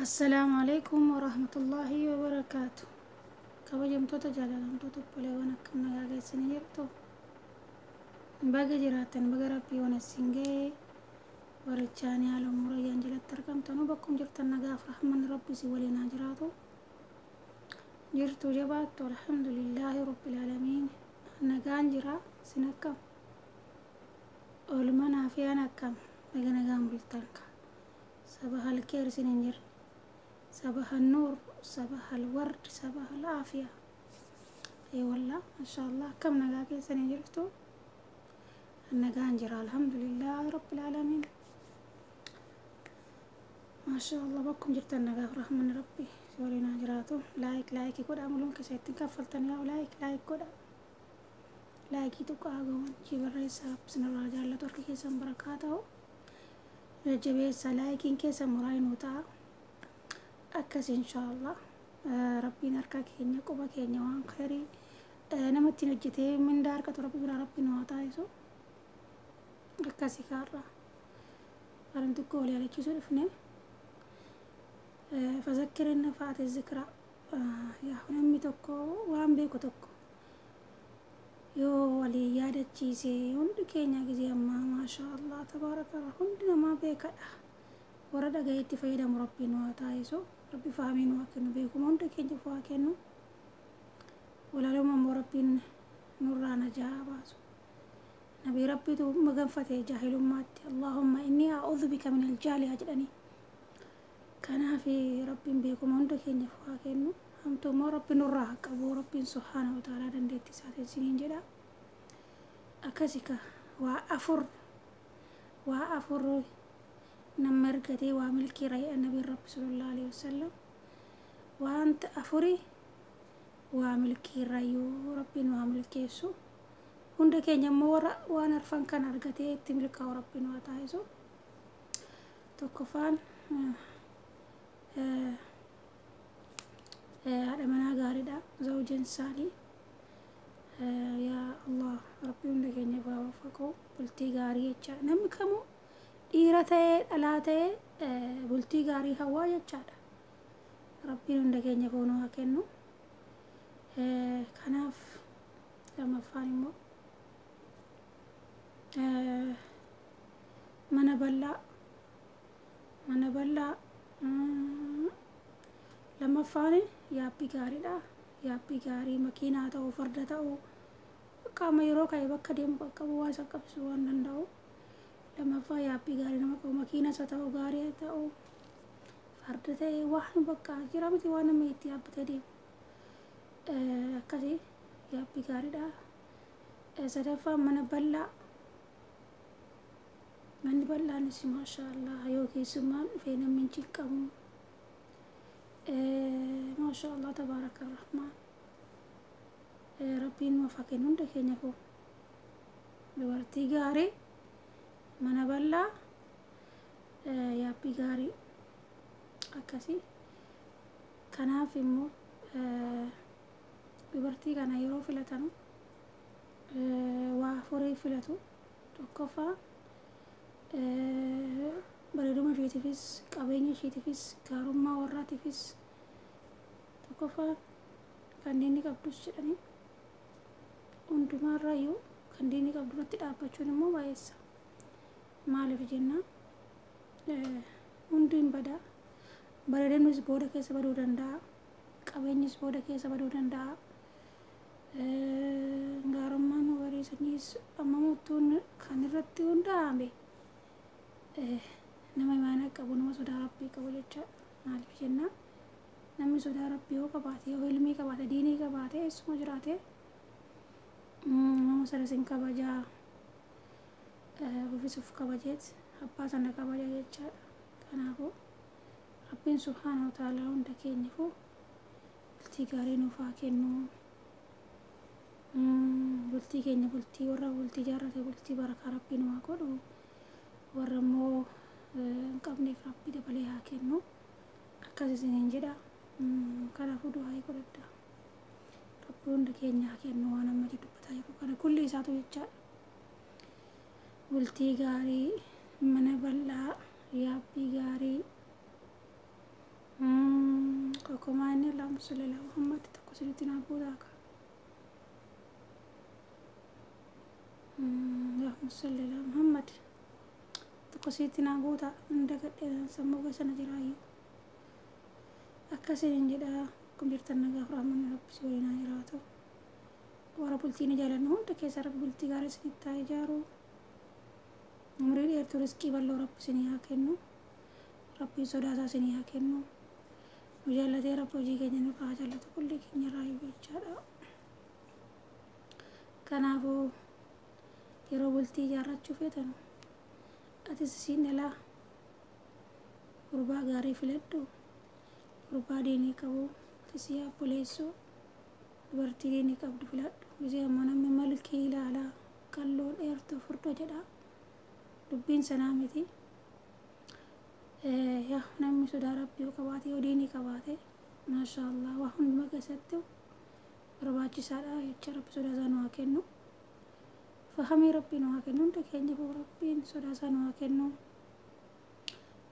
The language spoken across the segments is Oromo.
Assalaamu alaikum warahmatullaahi wabarakaatu. Kabajamtoota jaalatamtoota obboleewwan, akkam nagaa keessanii jirtu? Baga jiraattan, baga Rabbii waan isin ga'e. Warichaanii haala murayyaan jalatti argamtanuu, bakkum jirtan nagaaf rahmanni Rabbi isin waliin haa jiraatu. Jirtu, jabaattu? Alhamdulillaahi rabbil aalamiin, nagaan jira. Isin akkam? Oolmanaa fi aan akkam? Baga nagaan bultan ka. Sabaha alkeer isin hin jirre. Sabaha nuur, sabaha alward, sabaha alaafiya. Ee wallah, masha Allah, akkam nagaa keessanii jirtu? Nagaan jira, alhamdulillaahi rabbil aalamiin. Maasha Allah, bakkum jirtan nagaaf rahmanni Rabbi si waliin haa jiraatu. Like like godhaa, muluun keessa ittiin kaffaltan yaa'u, like like godhaa. Like tuqaa, gomanchii barreessaa, Rabbi sinirraa jaallatu, harki keessan barakaa ta'u. Jajjabeessa, likeiin keessa muraa nuu ta'a. Akkas, inshaallah, Rabbiin harka keenya, quba keenya waan khayrii nama ittiin hojjetee mindaa harkatu Rabbi biraa Rabbi nu haa taasisu. Akkasi kaarraa. Waan xiqqoo wal yaadachiisuu dhufne. فذكر إن نفعت الذكرى. Yaa, namni tokko waan beeku tokko yoo walii yaadachiise, hundi keenya gisee ammaa, maasha Allah, tabaarakallah, hundi namaa beekadha. Warra dhaga'ee itti fayyadamu Rabbiin nu haa taasisu. Rabbi fahamii nu haa kennu, beekuma hunda keenyaaf haa kennu. Walaalummaa immoo Rabbiin nurraa najaa baasu. Nabii Rabbiitu maganfate jaahilummaatti. اللهم إني أعوذ بك من الجهل haa jedhanii. Kanaaf Rabbiin beekuma hunda keenyaaf haa kennu. Hamtuu immoo Rabbi nurraa haa qabu. Rabbiin subhaana wa ta'aalaa dandeettii isaatiin isiniin jedha. Akkasi ka, waa afur, waa afur nama argatee waa milkii ra'e nabiin Rabbi sallallahu alaihi wasallam. Wanta afuri waa milkiirrayyuu, Rabbiin waa milkeessu. Hunda keenya immoo warra waan arfan kan argatee itti milkaa'u Rabbiin waa taasisu. Tokkoffaan haadha manaa gaariidha. زوجا صالح. Yaa Allah, Rabbi hunda keenya haa waffaqu. Bultii gaarii jecha namni kamuu dhiira ta'ee dhalaa ta'ee bultii gaarii hawwaa jechaadha. Rabbiin hunda keenya foonuu haa kennu. Kanaaf lammaffaan immoo mana bal'aa, mana bal'aa. Lammaffaan yaabbii gaariidha. Yaabbii gaarii, makiinaa ta'uu, farda ta'uu, qaama yeroo ka'e bakka deemu qaqqabu, waa isa qabsiisuu waan danda'u. Lammaffaa yaabbii gaarii nama qabu, makiinas haa ta'u, gaarii haa ta'u, farda ta'e, waan bakka jira miti, waan namni itti yaabbatee deemu. Akkasii yaabbii gaariidha. Sadaffaan mana bal'aa. Manni bal'aanis, maasha Allah, yoo keessummaan dhufee namni hin cinqamu. Maasha Allah, tabaaraka rahmaan. Rabbiin nuuf haa kennu hunda keenyaafuu. Dubartii gaarii, mana bal'aa, yaabbii gaarii akkasii. Kanaaf immoo dubartii kana yeroo filatanu waa afurii filatu. Tokkoffaa bareeduma isheetiifis, qabeenya isheetiifis, gaarummaa warraatiifis, tokkoffaa kan diinni qabdus jedhanii, hundumaarraayyuu kan diinni qabdu irratti dhaabbachuun immoo baay'eessa. Maaliif jennaan, hundi hin badaa. Bareedinnis booda keessa baduu danda'a. Qabeenyis booda keessa baduu danda'a. Gaarummaan horii sanyiis amma murtuun kan irratti hundaa'ame nama imaana qabu, nama sodaa Rabbii qabu jechaadha. Maaliif jennaan, namni sodaa Rabbii yoo qabaate, yoo ilmii qabaate, diinii qabaate, eessuma jiraate nama sana sin kabajaa, ofiisuuf kabajeet abbaa sana kabaja jechaadha. Kanaafuu Rabbiin subhaana wa ta'aalaa hunda keenyaafuu bultii gaarii nuuf haa kennu. Bultii keenya, bultii warra bultii jaarrate, bultii barakaa Rabbiin nu haa godhu. Warra immoo hin qabneef Rabbi dabalee haa kennu. Akkas isiniin jedha. Kanaafuu du'aa godhadhaa. Rabbi hunda keenya haa kennu waan amma dubbataa jiru kana kulli isaatu jechaadha. Bultii gaarii, mana bal'aa, yaabbii gaarii. Tokko maanni Allahumma salli ala Muhammad tokko sirriitti naa guutaa. Allahumma salli ala Muhammad tokko sirriitti naa guutaa. Hunda gadhee sammuu keessa na jiraayyuu. Akkasiin jedha. Akkuma jirtan nagaaf rahmanni rabbi si waliin haa jiraatu. Warra bultii ni jaalannu hunda keessa rabbi bultii gaarii isinitti haa ijaaru. Umrii dheertuu riskii bal'oo rabbi isinii haa kennu. Rabbiin sodaasaa isinii haa kennu. Nu jaallatee rabbi hojii keenya nurraa haa jaallatu kulli keenya irraa jechaadha. Kanaafuu yeroo bultii ijaarrachuu feetan atis isiin dhalaa gurbaa gaarii filadhu. Gurbaa diinii qabu atis yaa obboleessoo dubartii diinii qabdu filadhu. Gisee ammoo namni malkii ilaalaa qalloo dheertuu furdoo jedha. Dubbiin sanaa miti. Yaa namni sodaa rabbii yoo qabaate yoo diinii qabaate maashaallah waa hunduma keessatti barbaachisaadha jecha rabbi sodaa isaa nu haa kennu. Fahamii rabbii nu haa kennu hunda keenya rabbiin sodaa isaa nu haa kennu.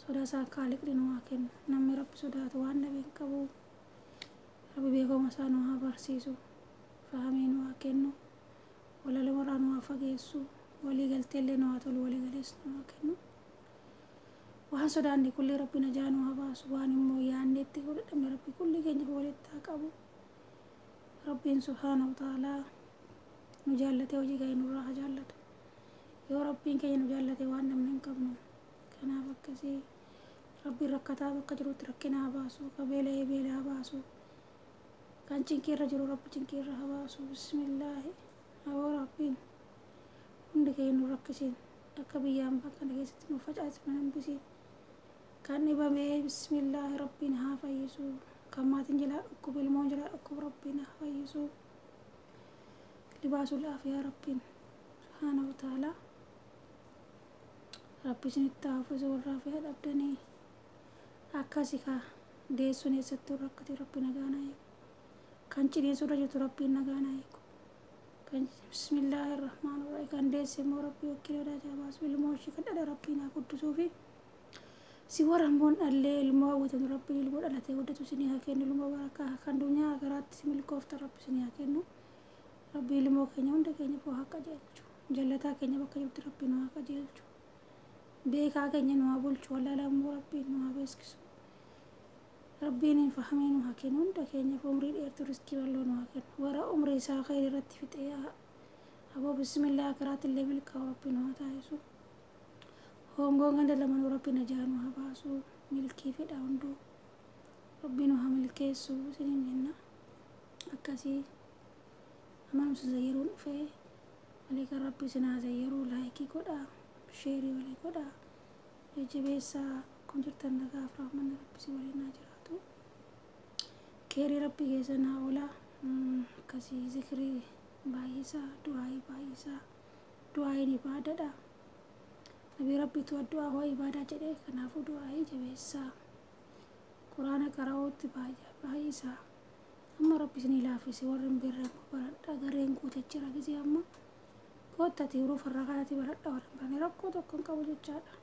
Sodaa isaa kaaliqni nu haa kennu. Namni rabbi sodaatu waan dhabe hin qabu. Rabbi beekuma isaa nu haa barsiisu. Fahamii nu haa kennu. Walalama irraa nu haa fageessu. Walii galteellee nu haa tolu walii galees nu haa kennu. Waan sodaanne kulli rabbi najaa nu haa baasu. Waan immoo yaadneetti godhadhamne rabbi kulli keenya walitti haa qabu. Rabbiin subhaanahu wa ta'aalaa nu jaallatee hojii keenya nurraa haa jaallatu. Yoo rabbiin keenya nu jaallate waan namni hin qabnu. Kanaaf akkasii rabbiin rakkataa bakka jirutti rakkina haa baasu. Ka beela'ee beela haa baasu. Kan cinqiirra jiru rabbi cinqiirra haa baasu. Bismillaahi. Aboo rabbiin hundi keenya nu rakkisiin. Akka biyya hambaa kana keessatti nu facaase nu hambisiin. Kan dhibamee bismillaahi rabbiin haa fayyisu. Kan maatiin jalaa dhukkubu ilmoon jalaa dhukkubu rabbiin haa fayyisu. Libaasul aafiyaa rabbiin subhaanahu wa ta'aalaa. Rabbi isinitti haa uffisuu warra aafiyaa dhabdanii. Akkasi kaa deessuun eessattuu rakkate rabbi nagaa naa eegu. Kan ciniinsuurra jirtu rabbiin nagaa naa eegu. Kan bismillaahi rahmaan rahiim kan deesse immoo rabbi wakiila odaa baasu ilmoo ishee kan dhala rabbiin haa guddisuu fi si warra immoo dhallee ilmoo hawwatan rabbiin ilmoo dhalatee guddatu isinii haa kennu ilmoo barakaa kan dunyaa garaatti si milkooftan rabbi isinii haa kennu. Rabbi ilmoo keenya hunda keenya haa qajeelchu. Jallataa keenya bakka jirtu rabbi nu haa qajeelchu. Beekaa keenya nu haa bulchu wallaalaa immoo rabbiin nu haa beeksisu. Rabbiin hin fahamee nu haa kennu hunda keenya umrii dheertuu riskii bal'oo nu haa kennu. Warra umrii isaa khayri irratti fixee aboo bismillaa akiraatti illee milkaa'u rabbi nu haa taasisu. Hongoon ganda lamanuu rabbi najaa nu haa baasu. Milkii fedha hunduu rabbi nu haa milkeessu isiniin jenna. Akkasii amanumsa zayyaruun dhufee maleekaan rabbi isin haa zayyaruu laayikii godhaa sheerii walii godhaa jajjabeessaa akkuma jirtan nagaaf rahmanni rabbi si waliin haa jiraatu. Keerii rabbi keessa naa oolaa akkasii zikrii baay'isaa du'aayii baay'isaa du'aayiin ibaadadha. Nabii rabbiitu du'aa hoo ibaadaa jedhee kanaafuu du'aayii jabeessaa quraana qara'uutti baay'isaa. Amma rabbi isinii laaffise warri hin beekne immoo baradhaa gareen guutee jira gisee amma koottati yeroo farraa kanatti baradhaa warri hin baranne rakkoo tokko hin qabu jechaadha.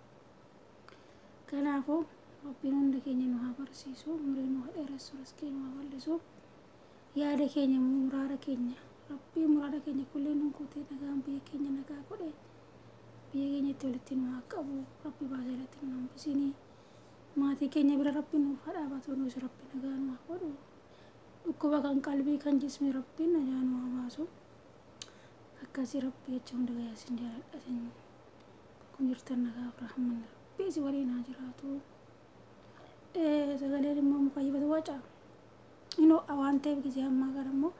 Kanaafuu rabbiin hunda keenya nu haa barsiisu umrii nu haa dheeressu riskii nu haa bal'isu yaada keenya muraada keenya rabbiin muraada keenya kulliin nu guutee nagaan biyya keenya nagaa godhe biyya keenyatti walitti nu haa qabu rabbi baasee irratti nu hambisinii maatii keenya bira rabbi nuuf haa dhaabatu nus rabbi nagaa nu haa godhu. Dhukkuba kan qalbii kan jismii rabbiin najaa nu haa baasu. Akkasii rabbi jecha hunda gayyaa isin jaaladha isin kun jirtan nagaaf rahmanni rabbi isin waliin haa jiraatu. Sagaleen immoo mukayyifatu waca. Inoo waan ta'eef gisee ammaa kana immoo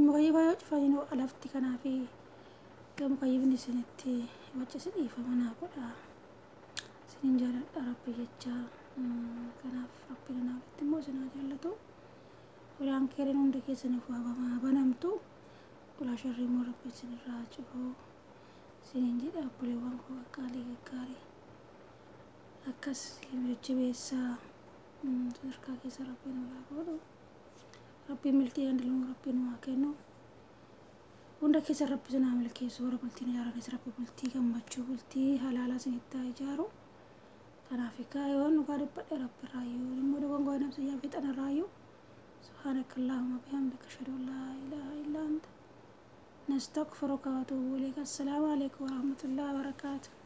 mukayyifa yoo cufan inoo lafti kanaa fi mukayyifni isinitti waca si dhiifama naa godha. Isinin jaaladha rabbi jecha kanaaf rabbi nanaa walitti immoo isin haa jaallatu. Ulaan keeriin hunda keessaniif waa banamtu. Ulaa sharrii immoo rabbi isinirraa cufu. Isiniin jedha obboleewwan koo qaqqaalii gaggaarii. Akkas jajjabeessaa sadarkaa keessa rabbiin olaa godhu. Rabbiin milkii gandaluu rabbiin nu haa kennu. Hunda keessa rabbi isin haa milkeessu warra bultiin ijaaranis rabbi bultii gammachuu bultii halaalaa isinitti haa ijaaru. Kanaaf egaa yoo nu gaa dhiphadhe rabbi irraayyuu immoo dogongora namsa yaa fixan irraayyuu. Subhaanaka Allahumma bihamdika ashhadu an laa ilaaha illaa anta nastaghfiruka wa atuubu ilayk. Assalaamu alaikum warahmatullahi wabarakaatuh.